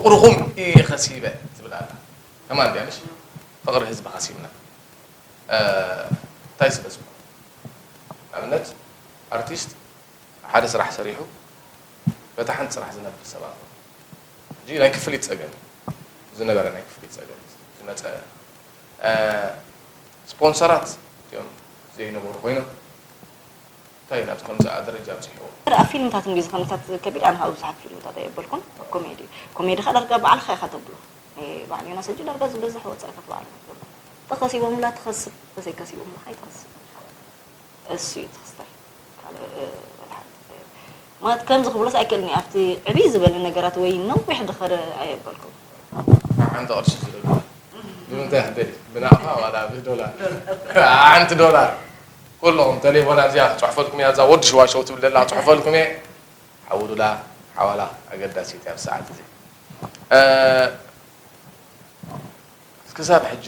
ፍቕርኹም እየ ከሲበ ትብል ኣላ። ከማን ድያ ምሽ? ፍቕሪ ህዝቢ ከሲብና። እ፣ እንታይ ስለ ዝኾነ? ንኣብነት ኣርቲስት ሓደ ስራሕ ሰሪሑ በታ ሓንቲ ስራሕ ዝነብር ሰብ ኣሎ። ሕጂ ናይ ክፍሊት ጸገም እዩ። ዝነበረ ናይ ክፍሊት ጸገም እዩ። ዝመጸ፣ እ፣ ስፖንሰራት እዮም ዘይነበሩ ኮይኖም እንታይ ናብ ከምዚ ደረጃ ኣብጺሕዎ? ኣብ ፊልምታት እንድዩ ዝኸነታት ከቢድ፣ ኣነ ካብ ብዙሓት ፊልምታት ኣየበልኩን። ኮሜዲ፣ ኮሜዲ ኸኣ ዳርጋ ባዕልኻ ኢኻ ተብሎ። ናይ ባዕል ዮናስ ሕጂ ዳርጋ ዝበዝሕ ወጻኢ ካብ ባዕሉ ተብሎ። ተኸሲቦምላ ትኸስብ፣ ተዘይከሲቦምላ ኣይትኸስብ። እሱ እዩ ትኽስታይ። ካልእ፣ እ፣ ወላ ሓንቲ ማለት ከምዚ ክብሎስ ኣይክእልን እየ። ኣብቲ ዕብይ ዝበለ ነገራት ወይ ነዊሕ ዝኸደ ኣየበልኩን። ሓንቲ ቅርሺ ዝደግፍ። ብምንታይ ክትደሊ? ብናቕፋ ዋላ ብዶላር? ሓንቲ ዶላር። ኩልኹም ተሌፎን ኣብዚኣ ክጽሕፈልኩም እያ፣ እዛ ወዲ ሽዋሸው ትብል ዘላ ክጽሕፈልኩም እየ። ሓውሉላ ሓዋላ ኣገዳሲት እያ ኣብ ሰዓት እዚ። እ፣ ክሳብ ሕጂ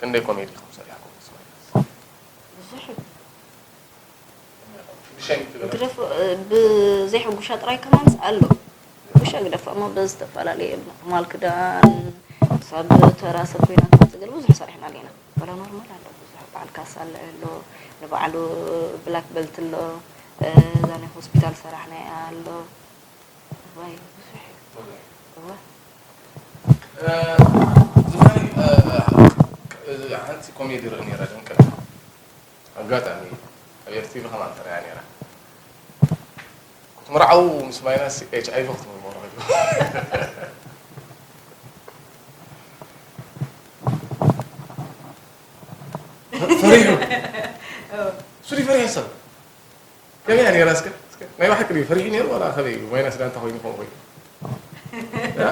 ክንደይ ኮሜዲ ኢኹም ሰሪሕኩም? ብዙሕ። ግደፎ፣ እ፣ ብዘይ ሕጉሻ ጥራይ ከማንስ ኣሎ። ሕጉሻ ግደፎ፣ እሞ ብዝተፈላለየ ማል ክዳን፣ ሰብ ተራ ሰብ ኮይና ትመጽእ ገለ ብዙሕ ሰሪሕና ኣለና። ወላ ኖርማል ኣሎ ብዙሕ። በዓል ካሳ ኣሎ ኣሎ፣ ንባዕሉ ብላክ በልት ኣሎ፣ እ፣ እዛ ናይ ሆስፒታል ሰራሕና ኣሎ። እዋይ፣ ብዙሕ እዩ። እዋ። እ፣ ዝፋይ፣ እ፣ እ፣ ሓንቲ ኮሜዲ ርኢ ነይረ፣ ደንቀ። ኣጋጣሚ ኣብ ኤርቲቪ ከማን ተራእያ ነይራ። ክትምርዓው ምስ ማይናስ ኤች ኣይ ቪ ክትምርመሩ ከይድኩም። ፈሪሑ። እዎ። ሱሪ ፈሪሑ ሰብ። ከመይ እያ ነይራ እስከ? እስከ ናይ ብሓቂ ድዩ ፈሪሑ ነይሩ ዋላ ከመይ እዩ? ማይናስ ዳንታ ኮይኑ ከምኡ ኮይኑ። ያ?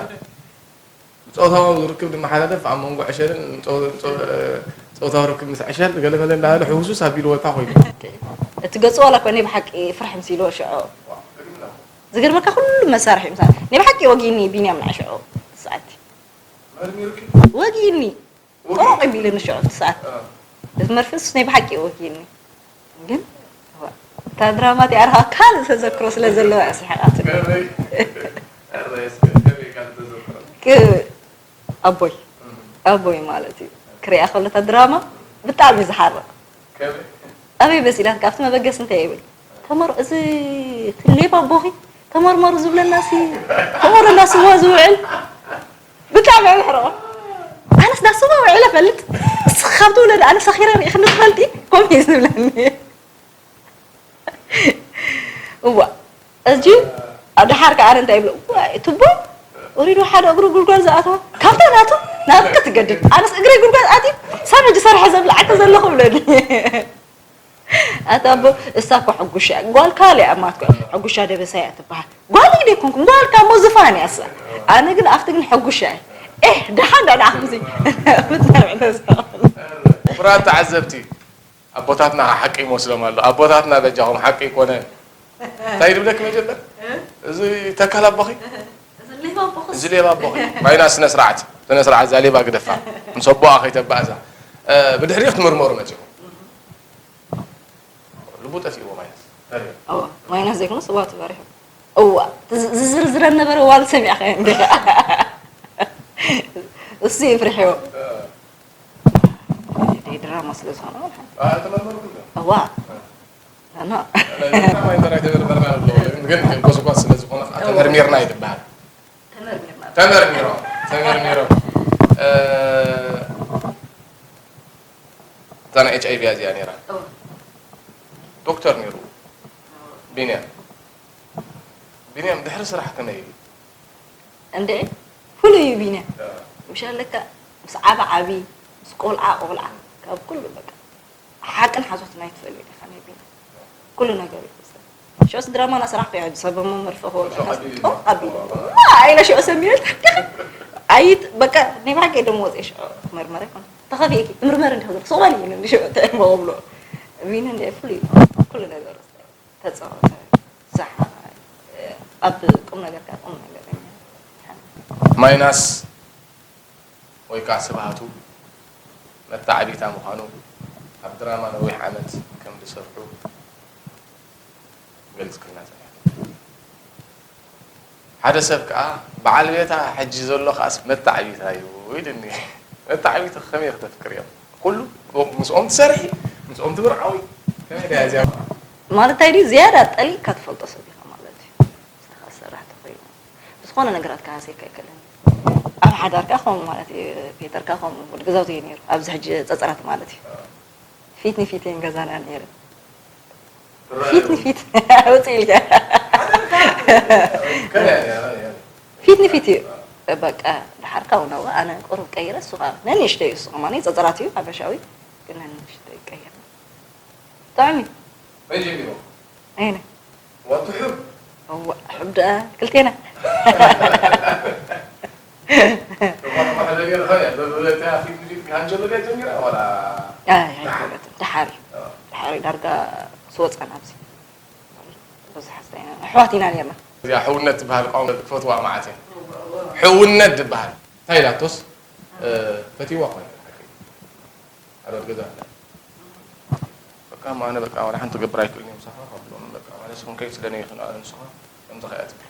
ጾታዊ ርክብ ዝመሓላለፍ ኣብ መንጎ ዕሸልን ጾ-፣ ጾ-፣ ጾታዊ ርክብ ምስ ዕሸል ገለመለ እንዳበለ ሕውሱስ ኣቢልዎ እታ ኮይኑ። እቲ ገጹ ዋላ እኳ ናይ ብሓቂ ፍርሒ ምስ ኢልዎ ሽዑ። ዝገርመካ ኩሉ መሳርሒ ምሳ ናይ ብሓቂ ወጊኒ ቢንያም ንዓ ሽዑ ሰዓት መርሚሩኪ? ወጊኒ። ወጊ? ቆቕ ቢልኒ ሽዑ ሰዓት። እ። እቲ መርፍስ ናይ ብሓቂ ወጊኒ። ግን እዋ፣ እታ ድራማ እቲኣ ኣርኻ ካልእ ተዘክሮ ስለ ዘለዋ እያ ስሒቓትኒ። ከመይ? ኣረ እስከ ከመይ ካልእ ተዘክሮ? ክ-፣ ኣቦይ፣ እም። ኣቦይ ማለት እዩ። ክሪኣ ከሎ እታ ድራማ ብጣዕሚ እዩ ዝሓርቕ። ከመይ? ኣበይ በሲላት ካብቲ መበገሲ እንታይ ይብል? ተመር-፣ እዚ ሌባ ኣቦኺ ተመርመሩ ዝብለና ሲ ተመረና ስዋ ዝውዕል ብጣዕሚ እየ ዘሕርቖ። ኣነስ ዳ ስዋ ውዕለ እፈልጥ። እስኺ ካብ ትውለድ ኣነ ሰኺረ ርኢኽኒ ትፈልጢ? ከምኡ እዩ ዝብለኒ። እዋ፣ እዚ ኣብ ደሓር ከኣ ኣነ እንታይ ይብሎ? እዋ፣ ቱቦ ወሪዱ ሓደ እግሩ ጉድጓድ ዝኣተወ። ካብታ ናቱ ናብኪ ትገድድ። ኣነስ እግረይ ጉድጓድ ኣትዩ፣ ሳብ ሕጂ ሰርሐ ዘብልዓኪ ዘለኹ ብለኒ። ኣታ ኣቦ፣ እሳ እኮ ሕጉሻ እያ። ጓል ካልእ እያ እማትኮ፣ ሕጉሻ ደበሳ እያ ትበሃል። ጓል ኢለ ኣይኮንኩን፣ ጓል እሞ ዝፋን እያ እሳ። ኣነ ግን ኣብቲ ግን ሕጉሻ እየ። ኤህ፣ ደሓን ዳ ንዓኹም እዚ ምትንዕዕ ተዛረቡ። ክቡራት ተዓዘብቲ፣ ኣቦታትና ሓቂ ይመስሎም ኣሎ። ኣቦታትና በጃኹም ሓቂ ኣይኮነን። እንታይ ድብለክ መጀመር? እ? እዚ ተካል ኣቦኺ? እዚ ሌባ ኣቦኺ? እዚ ሌባ ኣቦኺ። ማይናስ ስነ ስርዓት፣ ስነ ስርዓት እዛ ሌባ ግደፋ። ምስ ኣቦኣ ከይተባእሳ። እ፣ ብድሕሪኡ ክትምርመሩ መጺኹም። ልቡ ጠፊእዎ ማይናስ። ተሪር። እዋ፣ ማይናስ ዘይኮነ ስዋ ተበሪሑ። እዋ፣ ዝዝርዝረን ነበረ ዋል ሰሚዕኻ እንዲኻ። እሱ ይፍርሕዎ። እ። ድራማ ስለ ዝኾነ ማለት ነው። አ፣ ተመርመርኩም ዶ? እዋ። እ። ኣና። እ፣ ድራማ ይበራ ይተመርመርና ንብሎ። ግን፣ ግን ጎስጓስ ስለ ዝኾነ ከዓ እዋ። ተመርሚርና ይትበሃል። ተመርሚርና። ተመርሚሮም፣ ተመርሚሮም። እ፣ እታ ናይ ኤች ኣይ ቪ እዚኣ ነይራ። እዋ። ዶክተር ነይሩ። እዋ። ቢንያም። ቢንያም ድሕሪ ስራሕ ከመይ እዩ? እንዴ፣ ፍሉይ እዩ ቢንያም። እዋ። ምሽ ኣለካ፣ ምስ ዓቢ ዓቢ፣ ምስ ቆልዓ ቆልዓ፣ ካብ ኩሉ በቃ። ሓቅን ሓሶትን ኣይትፈልጥ ኢኻ ናይ ቢንያም። ኩሉ ነገር እዩ። ሽዑስ ድራማ እናሰራሕኩ እየ፣ ሰብ መመርፈ ክወግኣካ ጦቕ ኣቢሉ። ማ ኢለ ሽዑ ሰሚዐ፣ ኣይት-፣ በቃ፣ ናይ ብሓቂ እየ ደሞ ወፂአ ሽዑ ክመርመር ኣይኮነ። ተኸፊእኪ፣ ትምርመሪ እንዲኻ ዘለኹ፣ ስቕ በሊ ኢሉ እንዲ ሽዑ ትዕልሞ እብሎ። ቢኒ እንደ ፍሉይ እዩ። ኩሉ ነገር ተፃወተ። ዛሓ-፣ ኣብ ቁም ነገር ከኣ ቁም ነገር እዩ። ማይናስ ወይ ከዓ ስብሃቱ መተዓቢታ ምዃኑ ኣብ ድራማ ነዊሕ ዓመት ከም ዝሰርሑ ገልጽክልና ጸኒሕኩም። ሓደ ሰብ ከኣ በዓል ቤታ ሕጂ ዘሎ ከኣስ መተዓቢታ እዩ ኢሉኒ። መተዓቢቱ ከመይ ክተፍቅርዮ? ኩሉ ምስኦም ትሰርሒ፣ ምስኦም ትምርዓዊ። ከመይ ድያ እዚኣ? ማለት እንታይ ድዩ ዝያዳ ጠሊቕካ ትፈልጦ ሰብ ኢኻ ማለት እዩ። ንስኻ ዝሰርሕ ተኾይኑ ብዝኾነ ነገራት ክሃስየካ ኣይክእልን። ኣብ ሓዳርካ ከምኡ ማለት እዩ። ፔተርካ ከምኡ ወዲ ገዛውቲ እዩ ነይሩ። ኣብዚ ሕጂ ጸጸራት ማለት እዩ። ፊት ንፊት እየን ገዛና ነይረን። ፊት ንፊት ውፅእ ኢልካ ፊት ንፊት እዩ። በቃ ድሓር ካው ነው ኣነ ቁሩብ ቀይረ እሱ ከዓ ነንእሽተይ እሱ ከማን ፀፀራት እዩ ሓበሻዊ ግን ነንእሽተይ ቀይር ብጣዕሚ በጀሚሮ ኣይነ ወትሑ እዋ ሕብ ደኣ ክልቴና ጀሚራ ወላ ኣይኮነትን ድሓር ድሓር ዳርጋ ስወፃ ናብዚ ብዙሕ ኣሕዋት ኢና ነርና። እዚኣ ሕውነት ትበሃል ቋንቋ ክፈትዋ መዓት እየ። ሕውነት ዝበሃል እንታይ ኢላቶስ ፈትዋ ኮይነ ሓቂ ኣዶት ገዛ ኣላ በቃ ማነ በቃ ዋላ ሓንቲ ገብር ኣይክእልን እዮም ሳኻ ካብሎም በቃ ማለት ስኹም ከይት ስለነ ይኽን ኣለ ንስኻ ከምዚ ከያ ትብል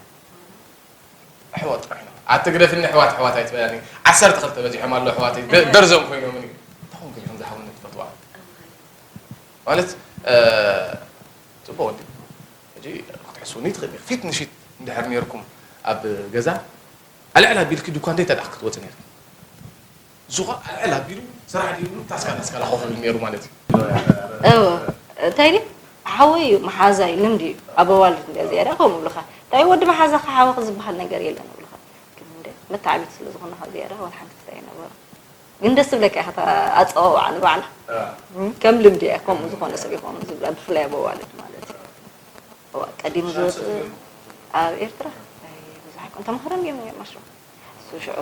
ኣሕዋት ጥራሕ ኢና ኣትግደፍኒ ኣሕዋት ኣሕዋት ኣይትበላኒ ዓሰርተ ክልተ በዚሖም ኣሎ ኣሕዋተይ ደርዘም ኮይኖም እዩ እንታይ ኮንኩ ከምዚ ሓውነት ትፈትዋ ማለት ጽቡቅ ወዲ ሕጂ ክትሕስውኒ ትኽእል ፊት ንፊት እንድሕር ነርኩም ኣብ ገዛ ኣልዕል ኣቢልኪ ዱኳ እንዴት ተዳኣ ክትወፂ ነርኪ እሱ ኸ ኣልዕል ኣቢሉ ስራሕ ድይብሉ ታስካ ታስካ ላኸ ክብል ነሩ ማለት እዩ እዎ እንታይ ድዩ ሓወይ እዩ መሓዛይ ልምዲ እዩ ኣብ ኣዋልድ እንደ ዝያዳ ከምኡ ብልኻ እንታይ ወዲ መሓዛኻ ሓወኺ ዝበሃል ነገር የለን ብልኻ ግን እንደ መተዓቢት ስለ ዝኾንኻ ዝያዳ ዋላ ሓንቲ ክስታይ ነበሩ ግን ደስ ትብለካ ኢኻ ኣፀዋውዓ ንባዕላ ከም ልምዲ እያ ከምኡ ዝኾነ ሰብ ይኾኑ ዝብላ ብፍላይ ኣብ ኣዋልድ ማለት እዩ ቀዲሙ ዝወፅእ ኣብ ኤርትራ ብዙሕ ኣይኮን ተምሃሮ እንዲዮም እዮም ኣሽሮ እሱ ሽዑ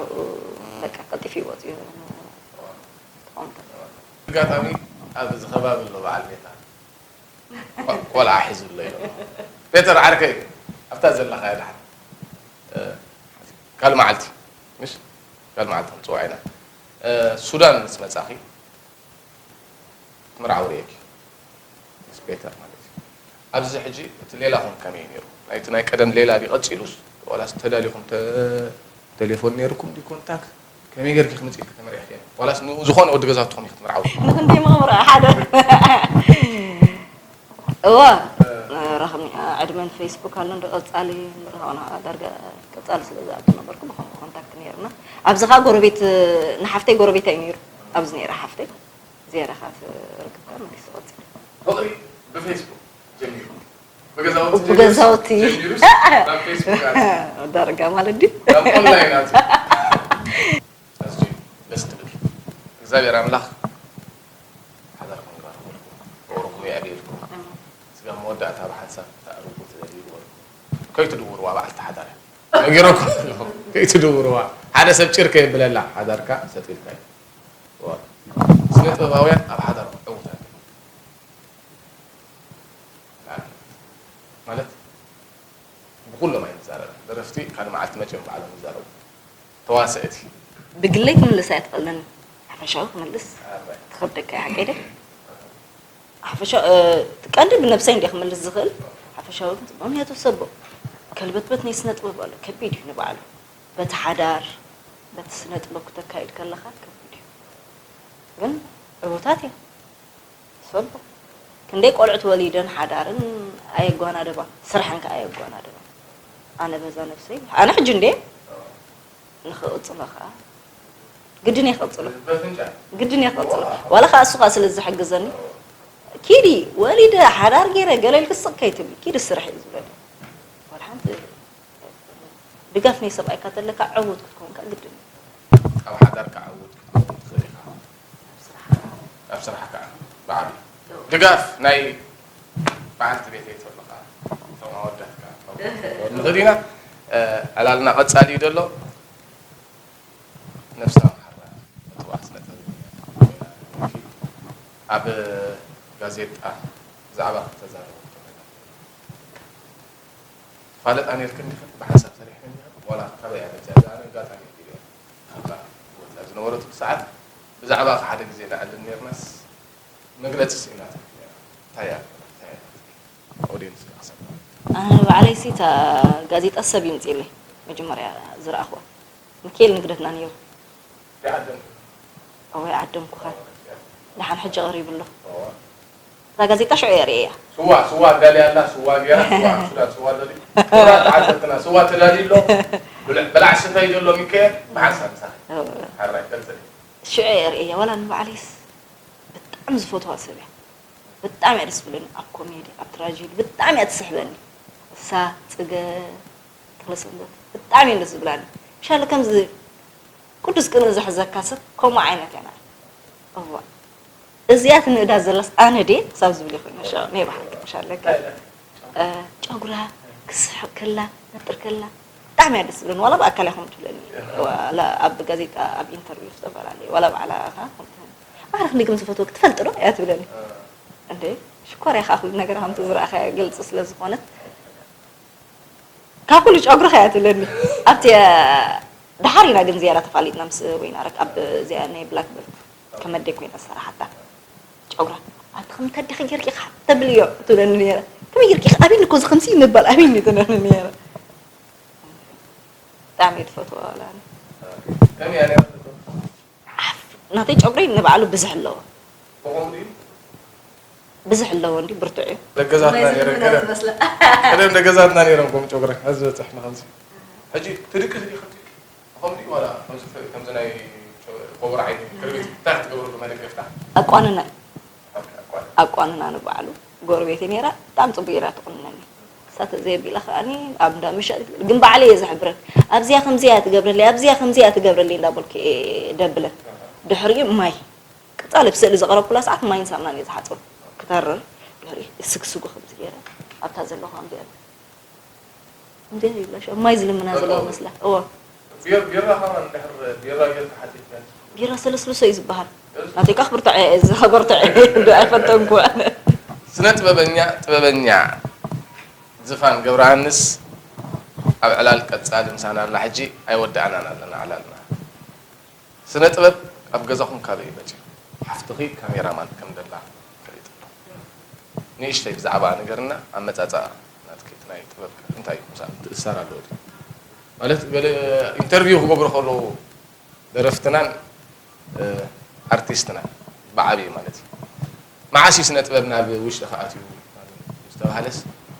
በቃ ቀልጢፉ ይወፅኡ ትኾኑ ኣጋጣሚ ኣብዚ ከባቢ ኣሎ በዓል ቤታ ቆልዓ ሒዙ ኣሎ ኢሎ ፔተር ዓርከይ ኣብታ ዘለኻ ድሓን ካልእ መዓልቲ ምሽ ካልእ መዓልቲ ክንፅውዖ ኢና ሱዳን ምስ መፃኺ ክትምርዓዊ ርእየኪ ምስ ፔተር ማለት እዩ ኣብዚ ሕጂ እቲ ሌላኹም ከመይ ነይሩ ናይቲ ናይ ቀደም ሌላ ድዩ ቀፂሉስ ዋላስ ተዳሊኹም ቴሌፎን ነይርኩም ድዩ ኮንታክት ከመይ ጌርኪ ክምፅእ ኢልኪ ተመሪሕኪ ዋላስ ንኡ ዝኾነ ወዲ ገዛውትኹም ኢኺ ክትምርዓዊ ንክንደይ መምርዒ ሓደ እዋ ረኽብኒ ዕድመን ፌስቡክ ኣሎ እንዶ ቀፃሊ ንረኸብና ዳርጋ ቀፃሊ ስለ ዝኣቱ ነበርኩ ብከምኡ ኮንታክት ነይርና ኣብዚ ከዓ ጎረቤት ንሓፍተይ ጎረቤት እዩ ነይሩ ኣብዚ ነይራ ሓፍተይ ዝያዳ ከዓ ርክብካ መሊሱ ቀፂሉ ፍቕሪ ብፌስቡክ ጀሚሩ ብገዛውቲ ጀሚሩስ ናብ ፌስቡክ ኣትዩ ዳርጋ ማለት ድዩ ናብ ኦንላይን ኣትዩ ኣዝዩ ደስ ትብል እግዚኣብሔር ኣምላኽ ሓዳርኩም ይባርኸልኩም ፍቕርኩም የዕብየልኩም ስጋብ መወዳእታ ብሓንሳብ ተዕርጉ ትደልዩ ይበልኩም ከይትድውርዋ በዓልቲ ሓዳር እያ ነጊረኩም ኣለኹ ከይትድውርዋ ሓደ ሰብ ጭር ከየብለላ ሓዳርካ ሰጥ ኢልካ እዩ ስነ ጥበባውያን ኣብ ሓዳርኩም ዕውታት ኢኹም ንኣብነት ማለት ብኩሎም ኣይንዛረብን ደረፍቲ ካልእ መዓልቲ መፅዮም ባዕሎም ይዛረቡ ተዋሰእቲ ብግለይ ክምልስ እያ ትቐለኒ ሓፈሻዊ ክምልስ ትኸብደካ እያ ሓቀይ ድያ ሓፈሻ ቀንዲ ብነብሰይ እንዲየ ክምልስ ዝኽእል ሓፈሻዊ ግን ምክንያቱ ሰብ ከልበትበት ናይ ስነ ጥበብ ኣሎ ከቢድ እዩ ንባዕሉ በቲ ሓዳር በቲ ስነ ጥበብ ክተካይድ ከለኻ ከቢድ እዩ ግን ዕውታት እዮም ሰብ ክንደይ ቆልዑት ወሊደን ሓዳርን ኣየጓናደባ ስርሐን ከ ኣየጓናደባ ኣነ በዛ ነብሰይ ኣነ ሕጂ እንዴ ንኽቕፅሎ ከዓ ግድን እየ ክቕፅሎ ግድን እየ ክቕፅሎ ዋላ ከዓ እሱ ከዓ ስለ ዝሕግዘኒ ኪዲ ወሊደ ሓዳር ገይረ ገለ ኢልኪ ስቕ ከይትብሊ ኪዲ ስርሒ እዩ ዝብለኒ ዋላ ሓንቲ ድጋፍ ናይ ሰብኣይካ ተለካ ዕውት ክትኮንካ ግድን እዩ ኣብ ሓዳርካ ዕውት ክትኮን ትኽእል ኢኻ ኣብ ስራሕካ ብዓቢ ድጋፍ ናይ በዓልቲ ቤተይ ተሎ ከዓ እቶም ኣወዳትካ ንኽእል ኢና ዕላልና ቀፃሊ እዩ ዘሎ ነብስና መሓራ መጥዋዕቲ ነጥብ ኮይና ኣብ ጋዜጣ ብዛዕባ ክተዛረበ ትፋለጣ ነርክን ዲኽን ብሓንሳብ ሰሪሕክን ዲኽን ዋላ ካበይ ኣበጃ እዛ ኣነ ኣጋጣሚ ቢለ እያ ካብዛ ቦታ ዝነበረትሉ ሰዓት ብዛዕባ ሓደ ግዜ ነዕልል ነርናስ መግለፂ ስኢናትኒ ነራ እንታይ እያ እንታይ እያ ኦድየንስ ክሰማ ኣነ ባዕለይ ሲ እታ ጋዜጣ ሰብ ይምፅእለይ መጀመርያ ዝረኣኽዋ። ሚካኤል ንግደትና ነይሩ። እወ፣ ይዓደምኩኻ። ደሓን ሕጂ ቀሪቡ ኣሎ። እታ ጋዜጣ ሽዑ እየ ርእየያ። ስዋ፣ ስዋ ኣዳልያ ኣላ፣ ስዋ ገይራ፣ ስዋ፣ ሱዳን ስዋ ኣዳልዩ። ክቡራት ተዓዘብትና፣ ስዋ ተዳልዩ ኣሎ። ብልዕ-፣ ብላዕ ስተይ ዘሎ ሚካኤል፣ ብሓንሳብ ምሳኻ። እወ። ሓራይ፣ ቀጽል። ሽዑ እየ ርእየያ፣ ዋላ ንባዕለይስ ብጣዕሚ ዝፈትዋ ሰብ እያ። ብጣዕሚ እያ ደስ ትብለኒ፣ ኣብ ኮሜዲ፣ ኣብ ትራጀዲ ብጣዕሚ እያ ትስሕበኒ። እሳ፣ ጽገ፣ ተኽለሰንበት ብጣዕሚ እየን ደስ ዝብላኒ። ሻለ ከምዚ ቅዱስ ቅርኒ ዝሕዘካ ሰብ ከምኡ ዓይነት እያ ናት። እዋ። እዚኣ ትንእዳ ዘላስ ኣነ ድየ ክሳብ ዝብል ይኾይነ ሻ ናይ ብሓቂ ሻለ ከ እ፣ ጨጉራ ክስሕቕ ከላ ነጥር ከላ ብጣዕሚ እያ ደስ ዝብለኒ። ዋላ ብኣካል ኢኹም ትብለኒ ዋላ ኣብ ጋዜጣ ኣብ ኢንተርቪው ዝተፈላለዩ ዋላ ባዕላ ኸዓ ከምቲ ኣረ ክንደይ ከም ዝፈትወክ ትፈልጢ ዶ እያ ትብለኒ። እንዴ ሽኮር እያ ከዓ ኩሉ ነገር ከምቲ ዝረኣኻያ ግልፂ ስለ ዝኾነት ካብ ኩሉ ጨጉርኻ እያ ትብለኒ። ኣብቲ ደሓር ኢና ግን ዝያዳ ተፋሊጥና ምስ ወይናረግ ኣብ እዚኣ ናይ ብላክበርድ ከመደይ ኮይና ዝሰራሓታ ጨጉራ ኣንቲ ከም ተደኺ ጌርኪ ኢኻ ተብልዮ ትብለኒ ነይረ። ከመይ ጌርኪ ኢኻ ኣብኒ እኮ እዚ ከምዚ ምባል ኣብኒ ትብለኒ ነይረ። ብጣዕሚ እየ ትፈትዋ ዋላ ኣነ። ከመይ እያ ነይራ? ዓፍ፣ ናተይ ጨጉሪ ንባዕሉ ብዝሕ ኣለዎ። ብቑም ድዩ? ብዝሕ ኣለዎ እንዲ ብርቱዕ እዩ። ደገዛትና ነይረን ቀደም። ቀደም ደገዛትና ነይሮም ከምኡ ጨጉሪ። ኣብዚ በጻሕና ከምዚ። ሕጂ ትድቅሲ ዲኺ ከምዚ? ከምኡ ድዩ ዋላ ከምዚ ተ-፣ ከምዚ ናይ ጨ-፣ ኮቦር ዓይኒ ክርቢት እንታይ ክትገብረሉ መደገፍታ? ኣቋንና እዩ። ኦኬ፣ ኣቋን። ኣቋንና ንባዕሉ ጎረቤተይ ነይራ፣ ብጣዕሚ ጽቡቕ ጌራ ትቑንነኒ። እሳ ተዘየቢላ ከኣኒ ኣብ እንዳ ምሸት ግን ባዕለይ እየ ዝሕብረን። ኣብዚኣ ከምዚኣ ትገብረለይ፣ ኣብዚኣ ከምዚኣ ትገብረለይ እንዳበልኩ እየ ደብለን። ድሕሪኡ ማይ፣ ቀጻሊ ብስእሊ ዘቕረብኩላ ሰዓት ማይን ሳሙናን እየ ዝሓጽቦ። ክተርር፣ ድሕሪኡ ስግስጉ ከምዚ ገይረ ኣብታ ዘለኹ ከምዚኣ ከምዚኣ ይብላ፣ ሸ-፣ ማይ ዝልምና ዘለዋ መስላ። እወ። ቢር-፣ ቢራ ከማን እንድሕር ቢራ ጌርካ ሓቲትካ። ቢራ ሰለስልሶ እዩ ዝበሃል። ሰለስልሶ? ናተይ ከኣ ክብርትዖ እየ፣ እዚ ከበርትዖ እየ፣ ዶ ኣይፈተንኩ። ስነ ጥበበኛ፣ ጥበበኛ ዝፋን ገብረሃንስ ኣብ ዕላል ቀጻሊ ምሳና ኣላ። ሕጂ ኣይወዳእናን ኣለና ዕላልና። ስነ ጥበብ ኣብ ገዛኹም ካበይ እዩ መጺኡ? ሓፍትኺ ካሜራማን ከም ደላ ፈሊጠ ኣለኹ። ንእሽተይ ብዛዕባኣ ንገርና፣ ኣመጻጽኣ ናትኪ እቲ ናይ ጥበብ እንታይ እዩ? ምሳኣ ምትእስሳር ኣለዎ ድዩ? ማለት ገለ ኢንተርቪው ክገብሩ ከለዉ ደረፍትናን፣ እ፣ ኣርቲስትናን ብዓብዩ ማለት እዩ። መዓስ እዩ ስነ ጥበብ ናብ ውሽጥኻ ኣትዩ ዝተባህለስ፣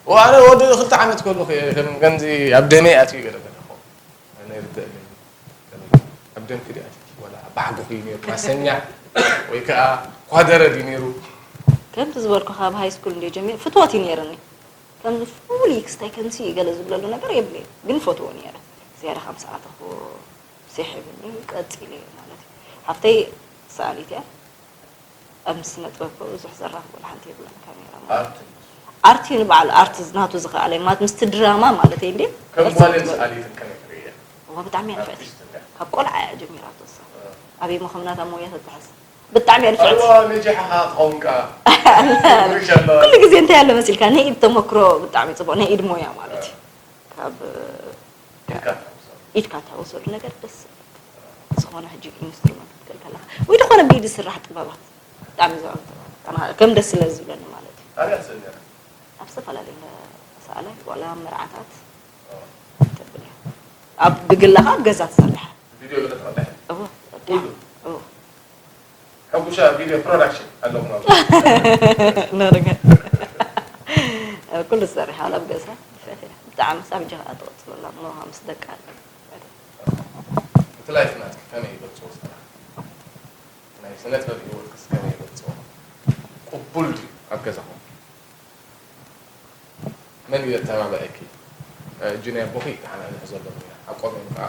እዋ፣ ኣነ ወዲ ክልተ ዓመት ከለኹ እየ ከም፣ ከምዚ ኣብ ደመይ ኣትዩ ገለ ገለ እኮ። ኣይርደኣንን። ኣብ ደምኪ ድዩ ኣትዩኪ? ዋላ ኣብ ባዕጉኺ እዩ ነይሩ ማሰኛ ወይ ከኣ ኳደረ ድዩ ነይሩ? ከምቲ ዝበልኩኻ ኣብ ሃይ ስኩል እንድየ ጀሚረ፣ ፍትወት እዩ ነይርኒ። ከምዚ ፍሉይ ክስታይ ከምዚ እዩ ገለ ዝብለሉ ነገር የብለይን፣ ግን ፈትዎ ነይረ። ዝያዳ ከም ሰዓትኹ ስሒብኒ ቀጺለ እየ ማለት እዩ። ሓፍተይ ሰኣሊት እያ። ኣብ ስነ ጥበብ እኮ ብዙሕ ዘራኽብ ወላ ሓንቲ የብላን ካሜራ ማለት ኣርት እዩ። ኣርት እዩ ንባዕሉ ኣርት ናቱ ዝኸኣለ ማለት ምስቲ ድራማ ማለት እዩ እንዴ? ከም ጓልን ሰኣሊትን ከመይ ትርእያ? እዋ ብጣዕሚ እያ ንፍዕቲ። ኣርቲስት እንድያ። ካብ ቆልዓ እያ ጀሚራቶ እሳ። ኣበይ እሞ ከም ናታ ሞያ ተትሕዝ። ብጣዕሚ እያ ንፍዕቲ። ኣዋ ነጂሕኻ ትኸውን ከኣ። ኩሉ ግዜ እንታይ ኣሎ መሲልካ ናይ ኢድ ተመክሮ ብጣዕሚ ጽቡቕ ናይ ኢድ ሞያ ማለት እዩ። ካብ ኢድካ እተወሰዱ ነገር ደስ ዝብለካ። ዝኾነ ሕጂ ኢንስትሩመንት ክትክእል ከለኻ ወይ ዝኾነ ብኢድ ዝስራሕ ጥበባት ብጣዕሚ ዘዕምቶ። ኣነ ከም ደስ ስለ ዝብለኒ ማለት እዩ። ኣበይ እያ ትስእል ነይራ? ኣብ ዝተፈላለዩ እንዳ ሰኣላይ ዋላ ኣብ መርዓታት ተብል እያ። ኣብ ብግላ ኸኣ ኣብ ገዛ ትሰርሕ። ቪድዮ ገለ ትቐድሕ? እወ፣ ትቐድሕ። ኩሉ? እወ። ሕጉሻ ቪድዮ ፕሮዳክሽን ኣለኹም ኣብ ነርገ። ኩሉ ዝሰርሕ ኣብ ገዛ ትፈትያ። ብጣዕሚ ሳብ ጀኻ ትቕጽለላ እሞ ምስ ደቃ። እቲ ላይፍ ናትኪ ከመይ ይገልጽዎ ስራሕ? ናይ ስነ ጥበብ ህይወትክስ ከመይ ይገልጽዎ? ቅቡል ድዩ ኣብ ገዛኹም? መን እዩ ዘተባብዐኪ? እ፣ ጁንያ ኣቦኺ ደሓን እዩ ዝሕዘሎም እዩ። ሓቆም እዮም ከዓ።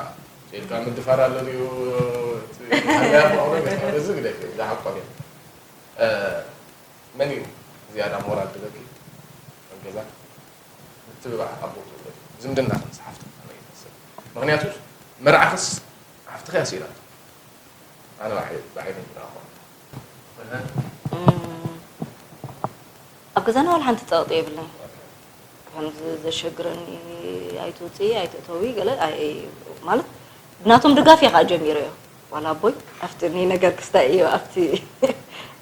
ኢልካ ምድፋር ኣሎ ድዩ? እቲ ሃለያ ኣቦ ኣሎ ድዩ? እዚ ግደፊ፣ እዚ ሓቆም እዮም። እ፣ መን እዩ ዝያዳ ሞራል ዝህበኪ? ኣብ ገዛ ምትብባዕ ኣቦ ትውለድ። ዝምድና ምስ ሓፍቲ ከመይ ይመስል? ምኽንያቱ መርዓኽስ ሓፍትኺ እያ ስኢናቶ። ኣነ ባዕለይ፣ ባዕለይ ዝረኣኹ። እህ። እም፣ ኣብ ገዛና ዋላ ሓንቲ ጸቕጢ የብልናን። ከምዚ ዘሸግረኒ ኣይትውጽኢ፣ ኣይትእተዊ፣ ገለ ኣይ-፣ ማለት ብናቶም ድጋፍ እየ ኸኣ ጀሚረዮ። ዋላ ኣቦይ ኣብቲ እኒ ነገር ክስታይ እዩ ኣብቲ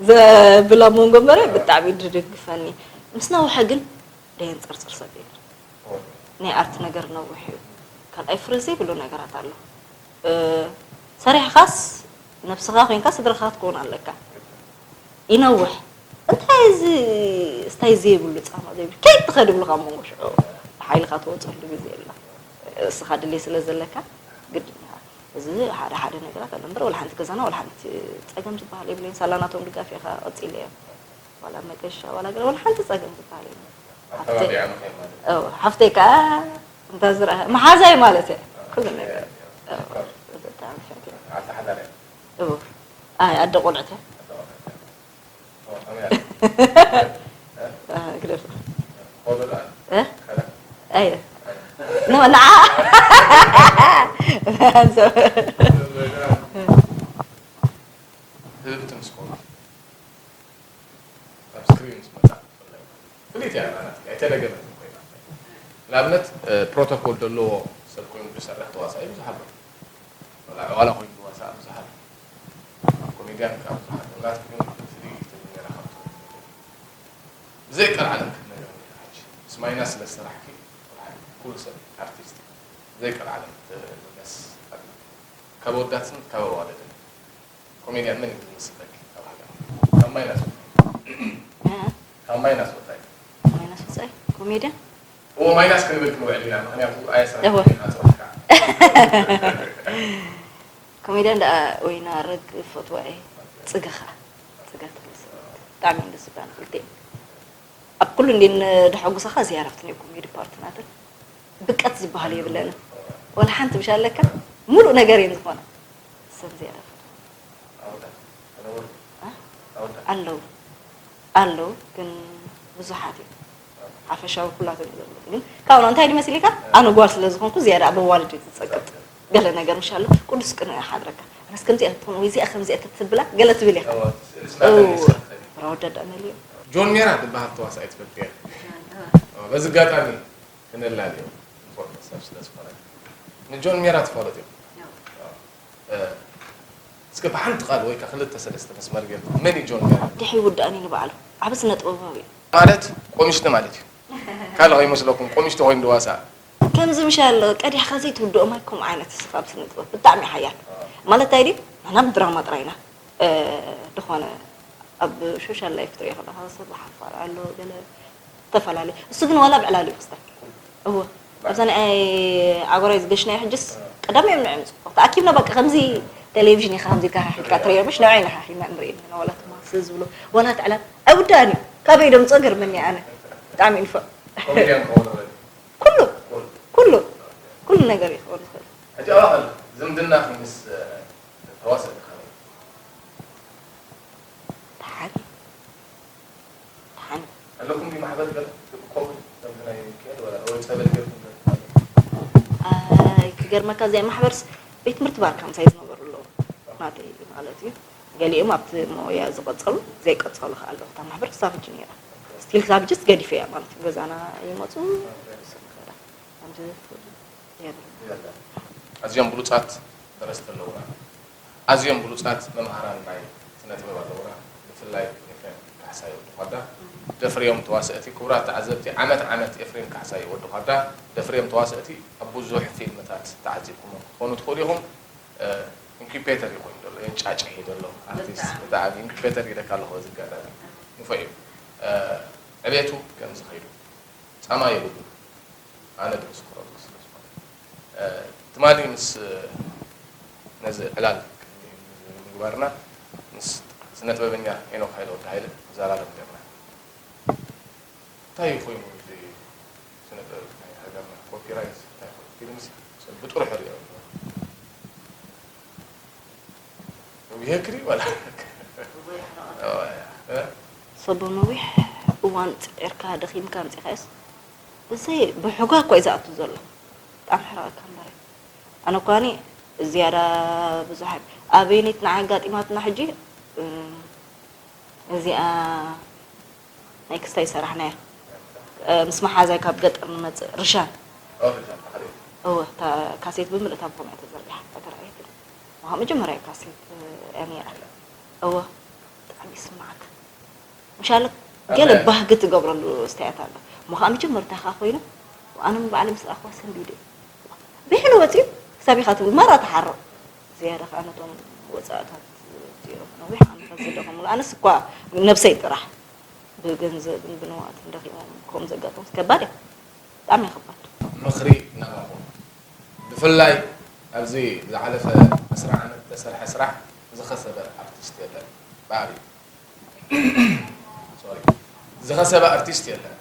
ዘብል ኣብ መንጎ እምበር ብጣዕሚ እዩ ዝድግፈኒ። ምስ ነውሐ ግን ደየንጸርጽር ሰብ እዩ። ናይ ኣርት ነገር ነዊሕ እዩ። ካልኣይ ፍረ ዘይብሉ ነገራት ኣሎ። እ፣ ሰሪሕኻስ ነብስኻ ኮይንካ ስድራኻ ክትከውን ኣለካ። ይነውሕ። እንታይ እዚ ስታይ ዘይብሉ ጻማ ዘይብሉ ከይትኸድ ይብሉኻ። ኣብ መንጎ ሽዑ ሓይልኻ ትወጸሉ ግዜ ኣሎ። እስኻ ድሌት ስለ ዘለካ ግድን ኢኻ። እዚ ሓደ ሓደ ነገራት ኣሎ እምበር፣ ወላ ሓንቲ ገዛና ወላ ሓንቲ ጸገም ዝበሃል የብለይን። ሳላ ናቶም ድጋፍ ኢኻ ቀጺለዮ። ዋላ መገሻ ዋላ ገለ ዋላ ሓንቲ ጸገም ዝበሃል የለን። ኣብ ከባቢኣ ምኽንያት ማለት እዩ። እው፣ ሓፍተይ ከኣ እንተ ዝረኣ መሓዛይ ማለት እያ። ኩሉ ነገር። እው፣ ብጣዕሚ ፍዕቲ እያ። ዓዲ ሓዳር እያ። እው። ኣይ፣ ኣደ ቆልዑት እያ። ኣደ ቆልዑት እያ። እው፣ ከመይ ኣለ? እ? እ፣ ግደፍ። ቆልዑ ደኣ? እ? ከላ? ኣየ። ኖ፣ ንዓ። ህብብቲ ምስ ኮኑ ኣብ ስክሪን ምስ መጻ ፍልይቲ እያ ናትኪ፣ ኣይተደገመትን ኮይና። ንኣብነት፣ እ፣ ፕሮቶኮል ዘለዎ ሰብ ኮይኑ ዝሰርሕ ተዋሳኢ ብዙሕ ኣሎ። ዋላ፣ ዋላ ኮይኑ ዝዋሳእ ብዙሕ ኣሎ። ኮሜድያን ከዓ ብዙሕ ኣሎ። ናትኪ ግን ፍልይቲ ትብሊ ነይራ ካብቶም። ብዘይ ቀልዓለም ክትነግረኒ ኢኻ ሕጂ። ምስ ማይናስ ስለ ዝሰራሕኪ፣ ኩሉ ሰብ ኣርቲስት እዩ። ብዘይ ቀልዓለም ትምለስ ኣለኪ። ካብ ኣወዳትን ካብ ኣዋልድን። ኮሜድያን መን እዩ ዝመስለኪ ኣብ ሃገር? ካብ ማይናስ ወጻኢ። እ? ካብ ማይናስ ወጻኢ። ማይናስ ወጻኢ? ኮሜድያን? እዎ፣ ማይናስ ክንብል ክንውዕል ኢና፣ ምኽንያቱ ኣየስራሕን እወ። ኢና ጽባሕ ከዓ። ኮሜድያን ደኣ ወይና ረግ ፈትዋ እየ። ጽገ ኸኣ። ጽገ ትመስል። ብጣዕሚ እዮም ደስ ዝብላኒ ክልቲኦም። ኣብ ኩሉ እንድየን ደሐጉሳኻ ዝያዳ ፍትነይ ኮሜዲ ፓርት ናተን። ብቀት ዝበሃል የብለንን። ወላ ሓንቲ ምሽ ኣለካ? ሙሉእ ነገር እየን ዝኾና። እሰን ዝያዳ ፍትወን። ኣወዳት፣ ኣነወር፣ እ? ኣወዳት። ኣለዉ። ኣለዉ፣ ግን ብዙሓት እዮም። ሓፈሻዊ ኩላቶም እዮም ዘለዉ። ግን ካብኡ እንታይ ድዩ መሲልካ? ኣነ ጓል ስለ ዝኾንኩ ዝያዳ ኣብ ኣዋልድ እየ ዝጸቅጥ። ገለ ነገር ምሽ ኣሎ፣ ቅዱስ ቅንኢ ይሓድረካ። ኣነስ ከምዚኣ ክትኾን ወይ እዚኣ ከምዚኣ ተትብላ ገለ ትብል ኢኻ። እወ፣ ስእሊ ስማዕተኒ እወ። ይስራሕ። ራወዳዳ መሊኡ። ጆን ሜራ ዝበሃል ተዋሳኣይ ትፈልጥያ? ጆን፣ እወ። እወ፣ በዚ ኣጋጣሚ ክነላልዮ ንፈትዎ ሰብ ስለ ዝኾነ። ንጆን ሜራ ትፈልጥዮ? እወ። እ፣ እስከ ብሓንቲ ቃል ወይ ከዓ ክልተ ሰለስተ መስመር ጌርኩም፣ መን እዩ ጆን ሜራ? ድሕሪ ይውዳእኒ ንባዕሉ። ዓቢ ስነ ጥበባዊ እዩ። ማለት ቆሚሽቲ ማለት እዩ። ካልእ ከይመስለኩም፣ ቆሚሽቲ ኮይኑ ድዋሳእ። ከምዚ ምሽ ኣሎ፣ ቀዲሕካ ዘይትውድኦ ማይ ከምኡ ዓይነት እስኻ ኣብ ስነ ጥበብ። ብጣዕሚ ሓያል። ማለት እንታይ ድዩ? ንሕና ብድራማ ጥራይ ኢና። እ፣ ድኾነ ኣብ ሶሻል ላይፍ ትሪኦ ከለኻ ሰብ ሓፋር ኣሎ፣ ገለ ዝተፈላለየ። እሱ ግን ዋላ ኣብ ዕላል እዩ ክስታይ። እወ። ኣብዛ ናይ ዓጎራይ ዝገሽናዮ ሕጅስ ቀዳሚ እዮም ንዕም ጽቡቕ። ተኣኪብና በቃ ከምዚ ቴሌቪዥን ኢኻ፣ ከምዚ ኢልካ ሓሒድካ ትሪኦ፣ ምሽ ንዕኡ ኢና ሓሒድና ንርኢ ኣለና። ዋላ እቲ ማስ ዝብሎ፣ ዋላ እቲ ዕላል ኣይውዳእን እዩ። ካበይ ደምጾ ገርመኒ ኣነ። ብጣዕሚ እዩ ንፉዕ። ኮሜድያን ክኸውን ይኽእል። ኩሉ፣ ኩሉ። ኩሉ፣ ኩሉ ነገር ይኸውን ይኽእል። ሕጂ ኣባኻ ዝምድናኺ ምስ ተዋሳእቲ ከመይ? ደሓን እዩ። ደሓን እዩ። ኣለኩም ድዩ ማሕበር ገለ? ትእከቡ ከምዚ ናይ ሚካኤል ወላ ወይ ጸበል ገርኩም ገለ? ኣይ፣ ክገርመካ እዚኣ ማሕበርስ ቤት ትምህርቲ ባርካ ምሳይ ዝነበሩ ኣለዉ። ናተይ ማለት እዩ። ገሊኦም ኣብቲ ሞያ ዝቐጸሉ፣ ዘይቀጸሉ ከኣ ኣለዉ። እታ ማሕበር ክሳብ ሕጂ ነይራ። ስቲል ክሳብ ሕጂስ ገዲፈያ ማለት እዩ። ገዛና ይመጹ፣ ንስም ከዳ። ከምዚ የብሉ። ኣዝዮም ብሉጻት ደረስቲ ኣለዉና። ኣዝዮም ብሉጻት መምሃራን ናይ ስነ ጥበብ ኣለዉና። ብፍላይ ኤፍሬም ካሕሳይ ወዲ ኳዳ፣ ደፍርዮም ተዋሰእቲ። ክቡራት ተዓዘብቲ፣ ዓመት ዓመት ኤፍሬም ካሕሳይ ወዲ ኳዳ፣ ደፍርዮም ተዋሰእቲ ኣብ ብዙሕ ፊልምታት ተዓዚብኩሞም ክትኮኑ ትኽእሉ ኢኹም። እ፣ ኢንኩቤተር እዩ ኮይኑ ዘሎ፣ የንጫጭሕ እዩ ዘሎ ኣርቲስት። ብጣዕሚ ኢንኩቤተር ኢለካ ኣለኹ በዚ ኣጋጣሚ። ንፉዕ እዩ። እ፣ ዕቤቱ ከምዚ ከይዱ ጻማ የብሉን። ኣነ ድምስክረሉ ስለ ዝኾነ። እ፣ ትማሊ ምስ፣ እ፣ ነዚ ዕላል ቅድሚ ምግባርና ምስ ስነ ጥበበኛ ሄኖክ ሃይለወልድ ሃይለ ንዘራረብ ነርና። እንታይ እዩ ኮይኑ እዚ ስነ ጥበብ ናይ ሃገርና? ኮፒራይት እንታይ ኮይኑ? ፊልምሲ ብጥርሑ ሪኦ ኣለኹ። ይህክሪ ወላ? እ? ሰብ ነዊሕ እዋን ጽዒርካ ደኺምካ ኣምጺኻዮስ፣ ብዘይ ብሕጓ እኮ እዩ ዝኣቱ ዘሎ። ብጣዕሚ ሕራቕካ እምበር። ኣነ እኳኒ ዝያዳ ብዙሕ ኣይ-፣ ኣበይነይቲ ንዓይ ኣጋጢማትና ሕጂ፣ እም፣ እዚኣ ናይ ክስታይ ሰራሕናያ፣ እ፣ ምስ መሓዛይ ካብ ገጠር ንመጽእ ርሻን። ኦ፣ ርሻን፣ ሓደ። እወ፣ እታ ካሴት ብምልእታ ብኸምኡ እያ ተዘርጊሓ፣ ኣይተራእየትን። ወሃ መጀመርያ ካሴት፣ እ፣ እያ ነይራ። እወ፣ ብጣዕሚ ይስምዓካ። ምሻለ ገለ ኣነ ባህጊ ትገብረሉ ስታያት ኣሎ። እሞ ኸዓ መጀመርታ ኸዓ ኮይኑ፣ ኣነ ንባዕለይ ምስ ረኣኽዋ ሰንቢደ። ብሕልወት እዩ ክሳብ ኢኻ ትብል ማራ ትሓርቕ። ዝያዳ ከኣ ነቶም ወጻእታት እዚኦም ነዊሕ ዓመታት ዝደኸሙሉ ኣነስ እኳ ነብሰይ ጥራሕ ብገንዘብን ብንዋትን ደኺሞም ከምኡ ዘጋጥሞስ ከባድ እዩ። ብጣዕሚ እዩ ከባድ። ምኽሪ ናባኹም ብፍላይ ኣብዚ ዝሓለፈ ዕስራ ዓመት ዝተሰርሐ ስራሕ ዝኸሰበ ኣርቲስት የለን ብዓብዩ sorry ዝኸሰበ ኣርቲስት የለን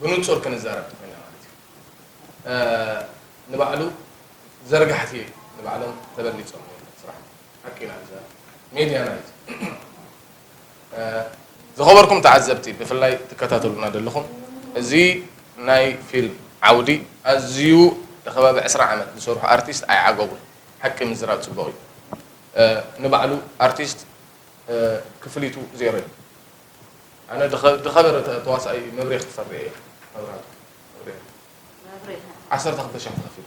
ብንጹር ክንዛረብ ተኾይና ማለት እዩ ንባዕሉ ዘርጋሕቲ ንባዕሎም ተበሊጾም እዮም ስራሕ ሓቂ ኢና ንዛረብ ሜድያና እዩ ዝኸበርኩም ተዓዘብቲ ብፍላይ ትከታተሉና ዘለኹም እዚ ናይ ፊልም ዓውዲ ኣዝዩ ንከባቢ ዕስራ ዓመት ዝሰርሑ ኣርቲስት ኣይዓገቡን ሓቂ ምዝራብ ፅቡቕ እዩ ንባዕሉ ኣርቲስት ክፍሊቱ ዜሮ እዩ ኣነ ዝኸበረ ተዋሳኣይ መብሬ ክፈርየ እየ መብራቱ መብሬ ዓሰርተ ክልተ ሺሕ ትኸፍል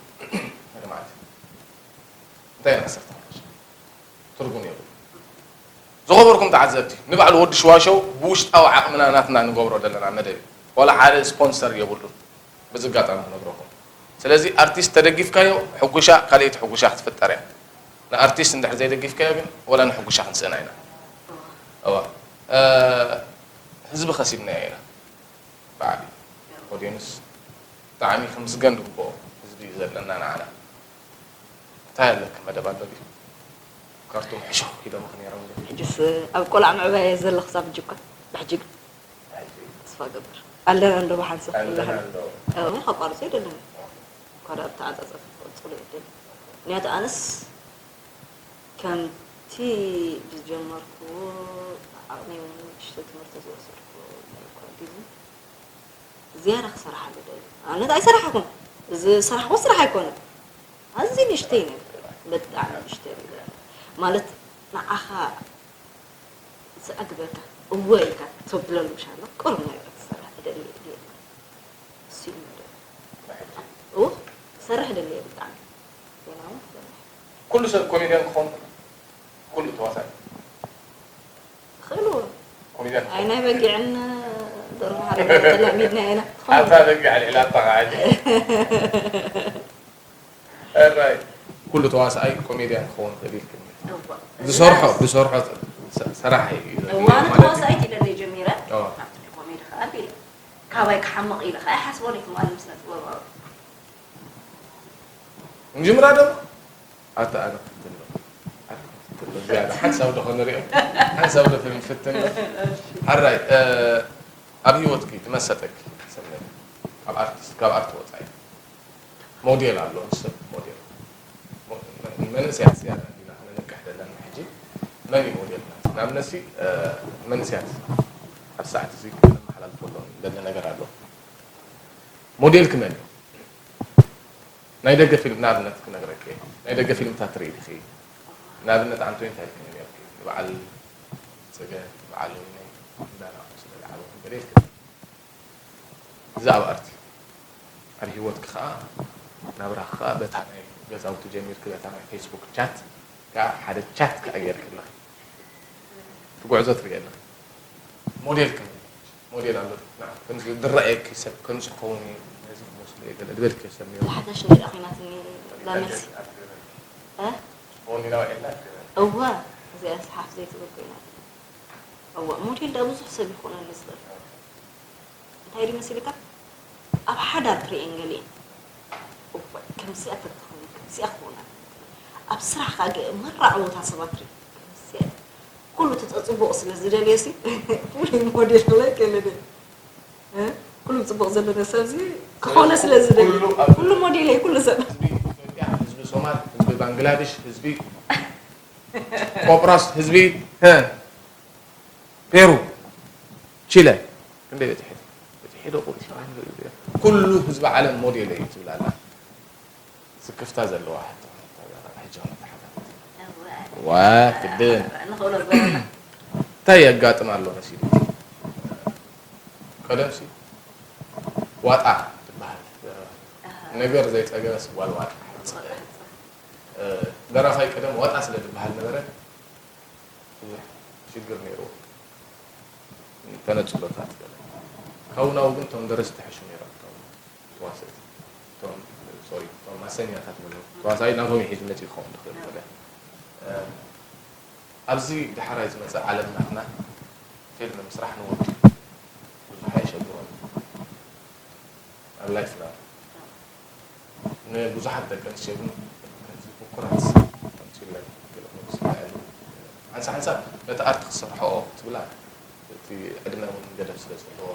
ሓደ መዓልቲ እንታይ እዩ ዓሰርተ ክልተ ሺሕ ትርጉም የብሉ ዝኸበርኩም ተዓዘብቲ ንባዕሉ ወዲ ሽዋሸው ብውሽጣዊ ዓቕምና ናትና ንገብሮ ዘለና መደብ እዩ ዋላ ሓደ ስፖንሰር የብሉን በዚ ኣጋጣሚ ክነግረኩም ስለዚ ኣርቲስት ተደጊፍካዮ ሕጉሻ ካልኣይቲ ሕጉሻ ክትፍጠር እያ ንኣርቲስት እንድሕር ዘይደጊፍካዮ ግን ወላ ንሕጉሻ ክንስእና ኢና እዋ ህዝቢ ከሲብናዮ ኢና ብዓቢ ኦድየንስ ብጣዕሚ ክምስገን ዝግብኦ ህዝቢ እዩ ዘለና ንዓና እንታይ ኣለኪ መደብ ኣሎ ድዩ ካርቱም ሕሹኽ ኢሎምኺ ነይሮም ዶ ሕጅስ ኣብ ቆልዓ ምዕባይ እየ ዘለኹ ሳብ ሕጂ እኳ ብሕጂ ግን ተስፋ እገብር ኣለና እንዶ ብሓንሳብ ኣለና ኣለና እንዶ ኣነ ከቋርጾ ኣይደልን እኳ ዳኣ ብተዓጻጸፍ ክቕጽሎ ይደሊ ምክንያቱ ኣነስ ከምቲ ዝጀመርክዎ ዓቕመይ እውን ንእሽቶ ትምህርቲ ዝወሰድክዎ ናይ ኮዲዝም ዝያዳ ክሰርሓሉ ደሊ ኣብነት ኣይሰራሕኹን ዝሰራሕኹ ስራሕ ኣይኮነን ኣዝዩ ንእሽተይ ነይሩ ብጣዕሚ ንእሽተይ ነይሩ ማለት ንዓኻ ዘዕግበካ እወ ኢልካ ተብለሉ ምሻሎ ቅሩብ ነገር ክሰርሕ እደሊ እየ እሱ እዩ መደብ እወ ክሰርሕ ደሊ እየ ብጣዕሚ ዜና እውን ክሰርሕ ኩሉ ሰብ ኮሜድያን ክኾን ኩሉ ተዋሳኢ ይኽእልዎ ኮሜድያን ኣይ ናይ በጊዕን ደርሆ ሓሪድና ተላሚድና ኢና ኣታ በጊዕ ኣልዒላታ ከዓ ሕጂ ሕራይ ኩሉ ተዋሳኣይ ኮሜድያን ክኸውን ይኽእል ኢልክኒ እዋ ዝሰርሖ ዝሰርሖ ሰራሕ እዩ እዋ ኣነ ማለት እዩ። ተዋሳኢት ኢለ ዘይጀሚረ እዋ። ኣብቲ ኮሜዲ ከዓ ኣቢለ ካባይ ክሓምቕ ኢለ ከዓ ኣይሓስቦን እየ ትማሊ ምስ ስነ ጥበባዊ ንጅምራ ደሞ ኣታ ኣነ ክትሎ ኣታ ክትሎ ዝያዳ ሓንሳብ ዶ ከንሪኦ ሓንሳብ ዶ ክንፍትን ሕራይ ኣብ ህይወትኪ ዝመሰጠኪ ሰብ ነይሩ ካብ ኣርቲስት ካብ ኣርቲ ወፃኢ ሞዴል ኣሎ ሰብ ሞዴል መንእሰያት ዝያዳ ኢና ክነንቅሕ ዘለና ሕጂ መን እዩ ሞዴልና ንኣብነሲ መንእሰያት ኣብ ሰዓት እዚ ክነመሓላልፈሎም ደሊ ነገር ኣሎ ሞዴልኪ መን እዩ ናይ ደገ ፊልም ንኣብነት ክነግረኪ ናይ ደገ ፊልምታት ትርኢ ዲኺ ንኣብነት ኣንቶኒ እንታይ ኢልክኒ ነርኪ ንበዓል ፅገ በዓል ወይነይ እንዳና ስለ ዝዓበኹ ገለ ኢልክኒ ብዛዕባ ኣርቲ ኣብ ሂወትኪ ከዓ ናብራኺ ከዓ በታ ናይ ገዛውቲ ጀሚርኪ በታ ናይ ፌስቡክ ቻት ከዓ ሓደ ቻት ከዓ ጌርኪ ኣለኺ እቲ ጉዕዞ ትሪኢ ኣለኺ ሞዴል ከ ሞዴል ኣሎ ከምዚ ዝረኣየኪ ሰብ ከምዚ ክኸውን እየ ነዚ ክመስሎ እየ ገለ ዝበልክዮ ሰብ ነይሩ ሓዳሽ እንድዒ ኮይናትኒ ላመሲ እወ እዚኣ ሓፍ ዘይትብል ኮይናት እወ ሞዴል ዳ ብዙሕ ሰብ ይኾነኒ ዝኽእል እንታይ ድዩ መሲልካ ኣብ ሓዳር ትርእየን ገሊአን እወ ከምዚኣ ተትኸውን ከምዚኣ ክኾና ኣብ ስራሕ ከዓ ገ- መራዕወታ ሰባት ትርኢ ከምዚኣ ኩሉ እቲ ተፅብቑ ስለ ዝደልዮ ሲ ፍሉይ ሞዴል ክብለካ የለን እ? ኩሉ ፅቡቕ ዘለዎ ሰብ ሲ ክኾነ ስለ ዝደሊ ኩሉ ኣብ- ኩሉ ሞዴል እየ ኩሉ ሰብ ህዝቢ ኢትዮጵያ፣ ህዝቢ ሶማል፣ ህዝቢ ባንግላዴሽ፣ ህዝቢ ቆጵሮስ፣ ህዝቢ ሀ፣ ፔሩ፣ ቺለ ክንደይ በፂሐ? በፂሐ ዶ ቁሩብ? ኩሉ ህዝቢ ዓለም ሞዴለይ እዩ ትብል ኣላ። ስክፍታ ዘለዋ ሕቶ ሕጂ ኸ ተሓታ ዋ ቅድም እንታይ የጋጥም ኣሎ መሲሉ ቀደምሲ ዋጣ ትበሃል ነገር ዘይፀገበስ ጓል ዋጣ ደራፋይ ቀደም ዋጣ ስለ ዝበሃል ነበረ ብዙሕ ሽግር ነይርዎ ተነፅሎታት ገለ ካብኡ ናብኡ ግን እቶም ደረስቲ ሕሹ ነይሮም እቶም ተዋሰእቲ እቶም ሶሪ እቶም ማሰኛታት ንብሎ ተዋሳኢ ናቶም ይሒዝ መፂኡ ክኸውን ዝኽእል ገለ ኣብዚ ዳሕራይ ዝመፀ ዓለም ናትና ፊልም ምስራሕ ንወዲ ብዙሕ ኣይሸግሮን ኣብ ላይፍና ንብዙሓት ደቂ ኣንስትዮ ግን ምኩራት ተምሲለን ሓንሳ ሓንሳ ነቲ ኣርት ክሰርሐኦ ክትብላ እቲ ዕድመ እውን ገደብ ስለ ዘለዎ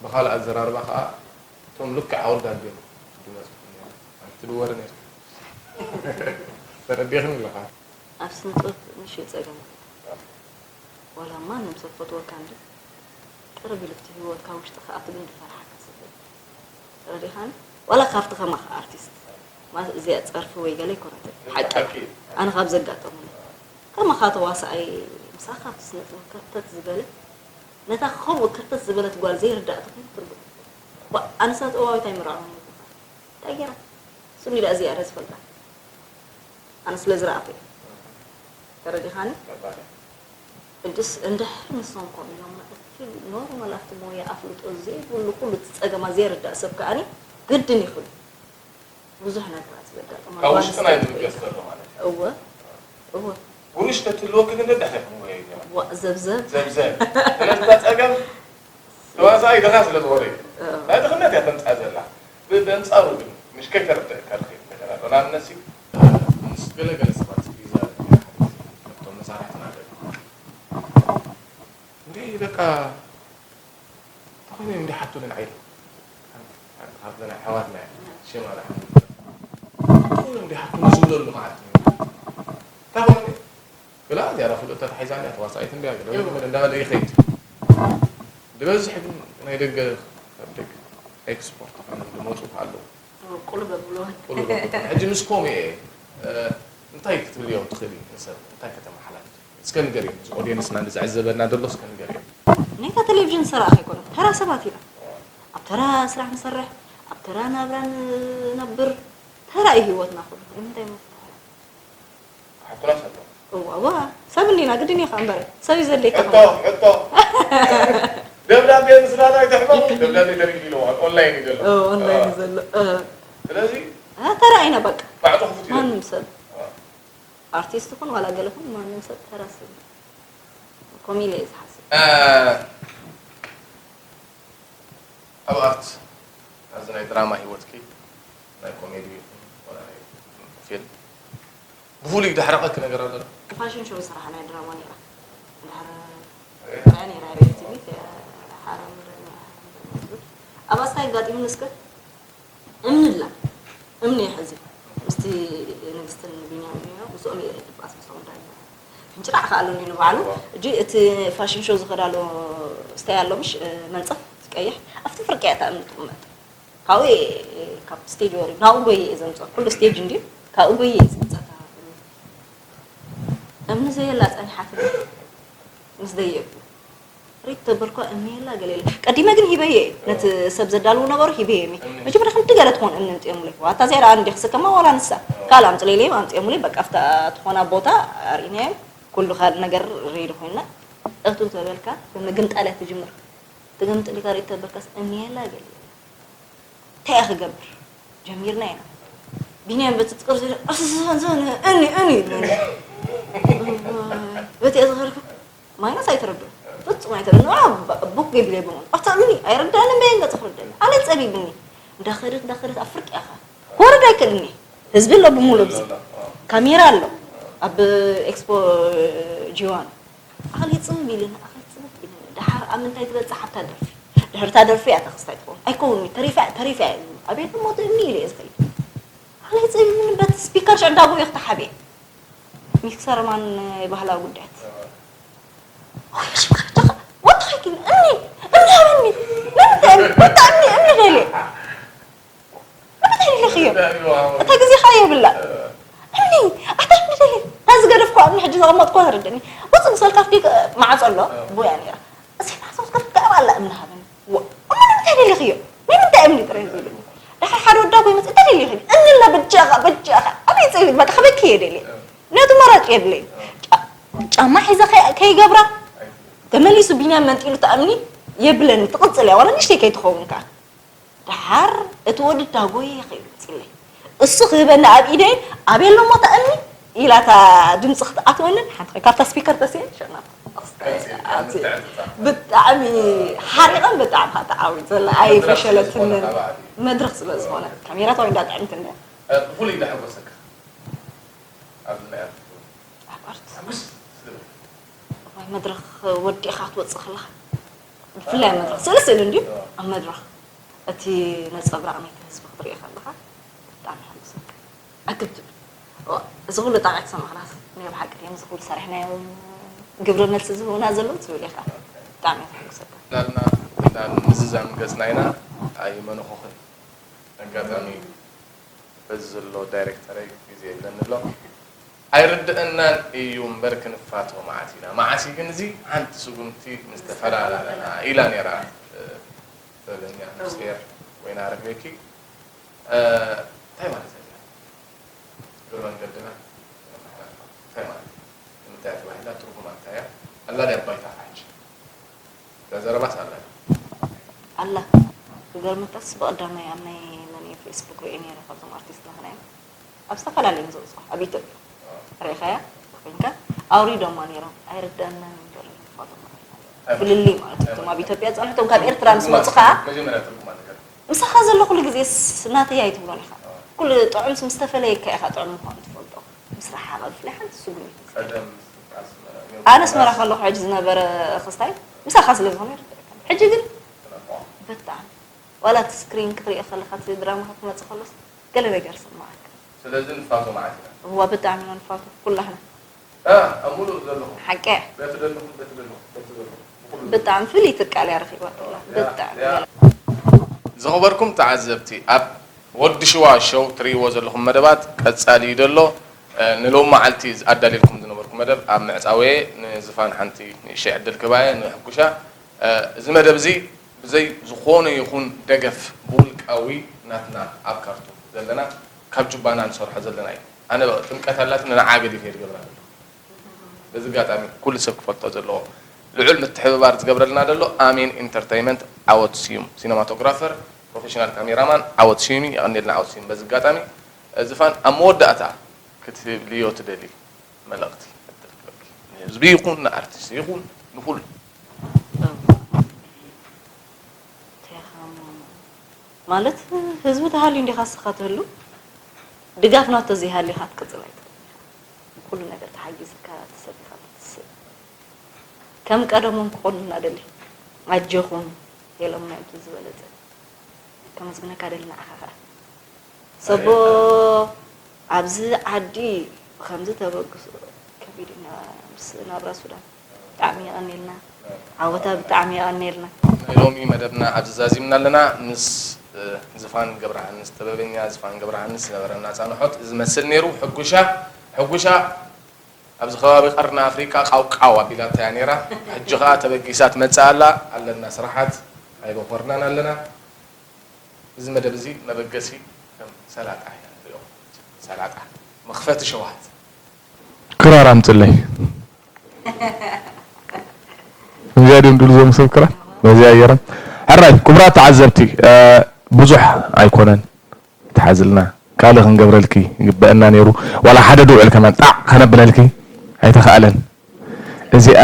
ብካልእ ኣዘራርባ ከዓ እቶም ልክዕ ኣወዳት ድዮም ዝመፅኹም ነይሮም? ኣንቲ ዶ ወረ ነይርካ? ተረዲእኽኒ ኣለኻ? ኣብ ስነ ጥበብ ምሽ ጸገም ዋላ ማንም ሰብ ፈትወካ እንዲ ቅርብ ኢሉ እቲ ህይወት ካብ ውሽጢ ክኣቱ ግን ድፈርሓካ ሰብ ተረዲኻኒ ዋላ ካብቲ ከማኻ ኣርቲስት ማለት እዚኣ ጸርፊ ወይ ገለ ይኮነትን ሓቂ ኣነ ካብ ዘጋጠሙኒ ከማኻ ተዋሳኣይ ምሳኻ ኣብቲ ስነ ጥበብ ከርተት ዝበለ ነታ ከምኡ ከርተት ዝበለት ጓል ዘይርዳእ ተኾይኑ ትርጉም ዋ ኣነሳ ጥበባዊት ኣይምርዖን እንታይ ገይራ ስኒ ዳ እዚኣ ዳ ዝፈልጣ ኣነ ስለ ዝረኣኹ እየ ተረዲኻኒ ሕጅስ እንድሕር ንሶም ከምኡ ኢሎምና እቲ ኖርማል ኣብቲ ሞያ ኣፍልጦ ዘይብሉ ኩሉ እቲ ጸገማ ዘይርዳእ ሰብ ከኣኒ ግድን ይኽሉ ብዙሕ ነገራት ዘጋጥማ ካብ ውሽጥና እዩ ዝብገስ ዘሎ ማለት እዩ እወ እወ ጉርሽ ተትህልወኪ ግን ደዳኺ ኢኹም ወይ ገና ዋእ ዘብዘብ ዘብዘብ ስለዚ እታ ጸገም ተዋሳኣይ ድኻ ስለ ዝኾነ እዩ ናይ ድኽነት እያ ተምፅኣ ዘላ በንፃሩ ግን ምሽ ከይተረድአካ ትኽእል እንደገና ንኣብነት ሲ ምስ ገለገለ ሰባት ይዛረብ ካብቶም መሳርሕትና ገለ እንዲ በቃ ተኾይነ እንዲ ሓቱንን ዓይለ ካብዘን ኣሕዋትና ሽማ ዝሓ ተኾይነ እንዲ ሓቱን ዝብለሉ ማለት እዩ እንታይ ኾይነ ገላ ዝያዳ ፍሉጥ ተታሒዛ እያ ተዋሳኢት እንድያ ገለ ወይ ገለ እንዳበለ ይኸይድ ዝበዝሕ ግን ናይ ደገ ካብ ደገ ኤክስፖርት ኮይኖም ዝመፁ ኣለዉ ቁልበ ብሎ ሕጂ ምስ ኮም እየ እንታይ ክትብልዮም ትኽእል እዩ ንሰብ እንታይ ከተመሓላልፍ እስከ ንገርዮም እዚ ኦዲየንስና ንዝዕዘበና ዘሎ እስከ ንገርዮም ኔታ ቴሌቪዥን ዝሰራእኻ ኣይኮነ ተራ ሰባት ኢና ኣብ ተራ ስራሕ ንሰርሕ ኣብ ተራ ናብራ ንነብር ተራ እዩ ህይወትና ኩሉ ንምንታይ ሕኩናት ኣለዉ እዋ እዋ ሰብ እንዲና ግድን ኢኻ እምበር ሰብ እዩ ዘድለየካ ሕቶ ሕቶ ደብዳቤ ምስላና ይትሕሞ ደብዳቤ ተሪፍ ኢለዋል ኦንላይን እዩ ዘሎ ኦንላይን እዩ ዘሎ ስለዚ ተራ ኢና በቃ ማዕፆ ክፉት እዩ ማንም ሰብ ኣርቲስት ኩን ዋላ ገለ ኩን ማንም ሰብ ተራ ሰብ እዩ ከምኡ ኢለ እየ ዝሓስብ ኣብ ኣርት ኣብዚ ናይ ድራማ ሂወትኪ ናይ ኮሜዲ ይኹን ወላ ናይ ፊልም ብፍሉይ ዳሕረቐኪ ነገር ኣሎ ዶ? ፋሽን ሾው ዝሰራሓ ናይ ድራማ ነይራ። ድሓር ሪኣ ነይራ ሪኣ ቲቪ ሓራም ኣብ ኣስታይ ኣጋጢሙኒ እስከ እምኒ ኣላ እምኒ እየ ሕዚ ምስቲ ንግስትን ቢንያምን እዮ ምስኦም እየ ድባስ ምስኦም ዳኛ ሕንጭራዕ ከኣለኒ ንባዕሉ እጂ እቲ ፋሽን ሾው ዝኸዳሎ ስታይ ኣሎ ምሽ መንፀፍ ዝቀይሕ ኣብቲ ፍርቂ እያ እታ እምኒ ትቕመጥ ካብኡ እየ ካብ ስቴጅ ወሪድ ናብኡ ጎየ እየ ዘምፅኦ ኩሉ ስቴጅ እንድዩ ካብኡ ጎየ እየ ዝምፀካ እምኒ ዘየላ ፀኒሓትኒ ምስ ደየብኩ ሪት ተበልኳ እምኒ የላ ገለ የለ ቀዲመ ግን ሂበየ እየ ነቲ ሰብ ዘዳልዉ ነበሩ ሂበየ እምኒ መጀመርያ ከምቲ ገለ ትኾን እምኒ ኣምፅኦምለይ ዋታ እዚኣ ደኣ እንዲ ክስከማ ዋላ ንሳ ካልእ ኣምፅለይለዮም ኣምፅኦምለይ በቃ ኣብታ ትኾና ቦታ ኣርኢናዮም ኩሉ ካልእ ነገር ሬዲ ኮይና እቱ ተበልካ ብምግንጣለ ትጅምር ትግምጥል ኢካ ሪት ተበልካስ እምኒ የላ ገለ የለ እንታይ እየ ክገብር ጀሚርና ኢና ቢንያም በቲ ጥቅር ዝብል እኒ እኒ ይብለኒ በቲ እየ ዝኸድኩ ማይናስ ኣይተረድኦ ፍጹም ኣይተረድኦ ቡክ ገቢለ ይብለኒ ኣታ እኒ ኣይረዳእን በየን ገጽ ክርደኒ ኣነ ጸቢብኒ እንዳኸደት እንዳኸደት ኣብ ፍርቂ ኢኻ ክወርድ ኣይክእልኒ ህዝቢ ኣሎ ብምሉእ ብዚ ካሜራ ኣሎ ኣብ ኤክስፖ ጂዋን ኣኸል ይጽምም ኢልኒ ኣኸል ጽምም ኢልኒ ደሓር ኣብ ምንታይ ትበጽሕ ኣብታ ደርፊ ድሕሪ እታ ደርፊ እያ ተኽስታይ ትኸውን ኣይከውን ተሪፋ ተሪፋ እያ ኣቤት እሞ ትእምኒ ኢለ እየ ዝኸይድ ኣኸል ይጽምም ኢልኒ በቲ ስፒከር ሽዕዳጉ እየ ክተሓብየ ሚክሰር ማን ባህላዊ ጉዳያት ወጣ እምኒ እምኒ ሃበኒ ንምንታይ ወጣ እምኒ እምኒ ደልየ እንታይ ኢልኽዮ? እታ ግዜ ኸኣ የብላ። እምኒ ኣታ እምኒ ደሊ እታ ዝገደፍኳ እምኒ ሕጂ ዘቐመጥኳ ተረድእኒ። ውፅእ ምስ በልካ ኣብቲ ማዕፆ ኣሎ ቦያ ነይራ። እዚ ማዕፆ ዝከፍት ገዕባ ኣላ እምኒ ሃበኒ። እሞ ንምንታይ ደሊኽዮ? ናይ ምንታይ እምኒ ጥራይ ዝብለኒ። ድሓር ሓደ ወዳ ጎይ መፅእ እንታይ ደሊኺ? እምኒ ኣላ በጃኻ በጃኻ ኣበይ ፅእ በቃ ከበኪ እየ ደልየ። ነቲ መራጭ የብለይ። ጫማ ሒዘ ከይገብራ ተመሊሱ ቢንያም መንጢሉ እታ እምኒ የብለኒ ትቕፅል እያ ዋላ ንእሽተይ ከይትኸውን ከዓ። ደሓር እቲ ወዲ ዳጎየ ከይመፅለይ እሱ ክህበኒ ኣብ ኢደይ ኣበይ ኣሎ ሞታ እምኒ ኢላ እታ ድምፂ ክትኣትወንን ሓንቲ ኮይን ካብታ ስፒከር ተስየ ሸና ብጣዕሚ ሓሪቐን ብጣዕሚ ከዓ ተዓዊት ዘላ ኣይፈሸለትንን መድረኽ ስለ ዝኾነ ካሜራ ተዋይ እንዳጥዕምትኒ ብፍሉይ ዳሕጎሰካ ኣብዚ ናይ ኣርት ኣብ ኣርት ሕጉስ ስለ እዋይ መድረኽ ወዲእኻ ክትወፅእ ከለኻ ብፍላይ ኣብ መድረኽ ስእሊ ስእሊ እንድዩ ኣብ መድረኽ እቲ ነፀብራቕ ናይቲ ህዝቢ ክትርኢ ከለኻ ብጣዕሚ ሕጉሰካ ዕግብ ትብል እዚ ኩሉ ጣቕዒት ሰማዕናስ ናይ ብሓቂ ድዮም እዚ ኩሉ ሰሪሕናዮም ግብረ መልሲ ዝህቡና ዘለዉ ትብል ኢኻ ብጣዕሚ እያ ተሓጉሰካ ዳልና እንዳን ምዝዛም ገፅና ኢና ኣይመነኹኽን ኣጋጣሚ በዚ ዘሎ ዳይሬክተረይ ግዜ የብለኒ ኣሎ ኣይርድአናን እዩ እምበር ክንፋቶ መዓት ኢና መዓስ እዩ ግን እዚ ሓንቲ ስጉምቲ ምስ ተፈላለና ኢላ ነይራ ጥበበኛ ምስጢር ወይና ረኺበኪ እንታይ ማለት እዩ እግረ መንገድና እንታይ ማለት እዩ ንምንታይ ተባሂላ ትርጉማ እንታይ እያ ኣላ ድያ ባይታ ሕጂ እዛ ዘረባስ ኣላ ድያ ኣላ ክገርመካስ ብቐዳማይ ኣብ ናይ መን ፌስቡክ ሪኤ ነይረ ካብዞም ኣርቲስት ንኽናዮም ኣብ ዝተፈላለየ ዘውፅኦ ኣብ ኢትዮጵያ ሪኢኻያ ኮንካ ኣውሪዶማ ነይሮም ኣይርደአናን እምበር ንፋቶም ፍልልይ ማለት እቶም ኣብ ኢትዮጵያ ዝፀንሑ እቶም ካብ ኤርትራ ምስ መፁ ከዓ መጀመርያ ትርጉማ ነገር ምሳኻ ዘሎ ኩሉ ግዜ ናተይ ኣይትብሎን ኢኻ ኩሉ ጥዑምስ ምስ ተፈለየካ ኢኻ ጥዑም ምኳኑ ትፈልጦ ምስ ረሓቐ ብፍላይ ሓንቲ ስጉምቲ ቀደም ኣነ ኣስመራ ከለኹ ሕጂ ዝነበረ ክስታይ ምሳኻ ስለ ዝኾነ ይርድኣካ ሕጂ ግን ብጣዕሚ ዋላ እቲ ስክሪን ክትሪኦ ከለኻ እቲ ድራማ ክትመፅእ ከሎስ ገለ ነገር ስምዓካ ስለዚ ንፋቶ መዓት ኢና እዋ ብጣዕሚ ኢና ንፋቶ ኩላህና ኣብ ሙሉእ ዘለኹም ሓቂ በቲ ዘለኹም በቲ ዘለኹም በቲ ዘለኹም ብኩሉ ብጣዕሚ ፍልይቲ ቃል እያ ረኺባትላ ብጣዕሚ ዝኸበርኩም ተዓዘብቲ ኣብ ወዲ ሽዋ ሸው ትርእይዎ ዘለኹም መደባት ቀጻሊ እዩ ዘሎ ንሎም መዓልቲ ኣዳልልኩም ዝነበርኩ መደብ ኣብ ምዕፃወየ ንዝፋን ሓንቲ ንእሽተይ ዕድል ክባየ ንሕጉሻ እዚ መደብ እዚ ብዘይ ዝኾነ ይኹን ደገፍ ብውልቃዊ ናትና ኣብ ካርቱም ዘለና ካብ ጁባና ንሰርሖ ዘለና እዩ ኣነ ጥምቀት ኣላትኒ ንዓ ገዲፈ እየ ዝገብራ ዘለኹ በዚ ኣጋጣሚ ኩሉ ሰብ ክፈልጦ ዘለዎ ልዑል ምትሕብባር ዝገብረልና ዘሎ ኣሜን ኢንተርተይመንት ዓወት ስዩም ሲነማቶግራፈር ፕሮፌሽናል ካሜራማን ዓወት ስዩም እዩ የቐንየልና ዓወት ስዩም በዚ ኣጋጣሚ ዝፋን ኣብ መወዳእታ ክትህብልዮ ትደሊ መልእኽቲ ዕድል ክህበኪ ንህዝቢ ይኹን ንኣርቲስት ይኹን ንኹሉ ማለት ህዝቢ ተሃልዩ እንዲኻ ስኻ ትህሉ ድጋፍ ናቶ ዘይሃልዩ ክትቅፅል ኣይትኽእል ኩሉ ነገር ተሓጊዝካ ተሰቢኻ ትስእ ከም ቀደሞም ክኾኑልና ደሊ ኣጆኹም ሄሎም ናይቲ ዝበለፀ ከመስግነካ ደሊ ንዓኻ ከዓ ሰቦ ኣብዚ ዓዲ ብከምዚ ተበግሶ ከቢድ እዩ ምስ ናብራ ሱዳን ብጣዕሚ የቐንየልና ዓወታ ብጣዕሚ የቐንየልና ናይ ሎሚ መደብና ኣብዚ ዛዚምና ኣለና ምስ ዝፋን ገብረሃንስ ጥበበኛ ዝፋን ገብረሃንስ ዝነበረና ፃንሖት እዚ መስል ነይሩ ሕጉሻ ሕጉሻ ኣብዚ ከባቢ ቀርኒ ኣፍሪቃ ቃውቃው ኣቢላታ እያ ነይራ ሕጂ ከዓ ተበጊሳ ትመፅእ ኣላ ኣለና ስራሓት ኣይበኮርናን ኣለና እዚ መደብ እዚ መበገሲ ከም ሰላጣ ኢና ንሪኦ ሰላጣ መኽፈቲ ሸውሃት ክራር ኣምፅለይ እዚኣ ድዮም ድሉ ዞም ሰብ ክራር በዚኣ ገይሮም ሕራይ ክቡራት ተዓዘብቲ ብዙሕ ኣይኮነን ተሓዝልና ካልእ ክንገብረልኪ ይግበአና ነይሩ ዋላ ሓደ ድውዕል ከማን ጣዕ ከነብለልኪ ኣይተኻእለን እዚኣ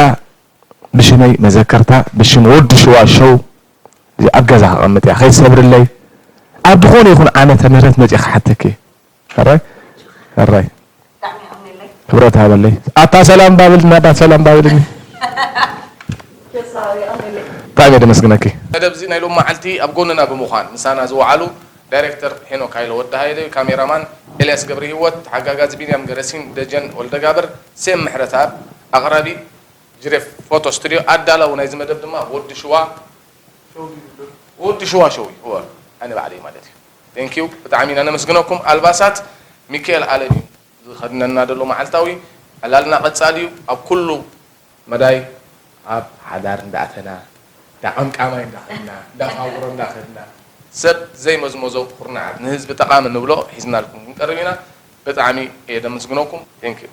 ብሽመይ መዘከርታ ብሽም ወዲ ሽዋ ሸው እዚኣ ኣብ ገዛ ከቐምጥ እያ ከይሰብርለይ ኣብ ዝኾነ ይኹን ዓመተ ምህረት መፂእ ክሓተኪ ሕራይ ሕራይ ክብረት ሃበለይ ኣታ ሰላም ባብልና ኣታ ሰላም ባብልኒ ብጣዕሚ እየ ደመስግነኪ መደብ እዚ ናይ ሎም መዓልቲ ኣብ ጎንና ብምዃን ምሳና ዝወዓሉ ዳይሬክተር ሄኖክ ሃይለ ወዲ ሃይለ ካሜራማን ኤልያስ ገብረ ህይወት ተሓጋጋዚ ቢንያም ገረሲን ደጀን ወልደጋብር ሴም ምሕረተኣብ ኣቕራቢ ጅሬፍ ፎቶ ስቱድዮ ኣዳላዊ ናይዚ መደብ ድማ ወዲ ሽዋ ወዲ ሽዋ ሸው እዩ ኣነ ባዕለይ ማለት እዩ ቴንኪዩ ብጣዕሚ ኢና ነመስግነኩም ኣልባሳት ሚካኤል ኣለም እዩ ዝኸድነና ዘሎ መዓልታዊ ዕላልና ቀፃሊ እዩ ኣብ ኩሉ መዳይ ኣብ ሓዳር እንዳኣተና እንዳቐምቃማይ እንዳኸድና እንዳፋውሮ እንዳኸድና ሰብ ዘይመዝመዞ ኩርናዓት ንህዝቢ ጠቓሚ ንብሎ ሒዝናልኩም ክንቀርብ ኢና ብጣዕሚ እየ ደመስግነኩም ቴንኪዩ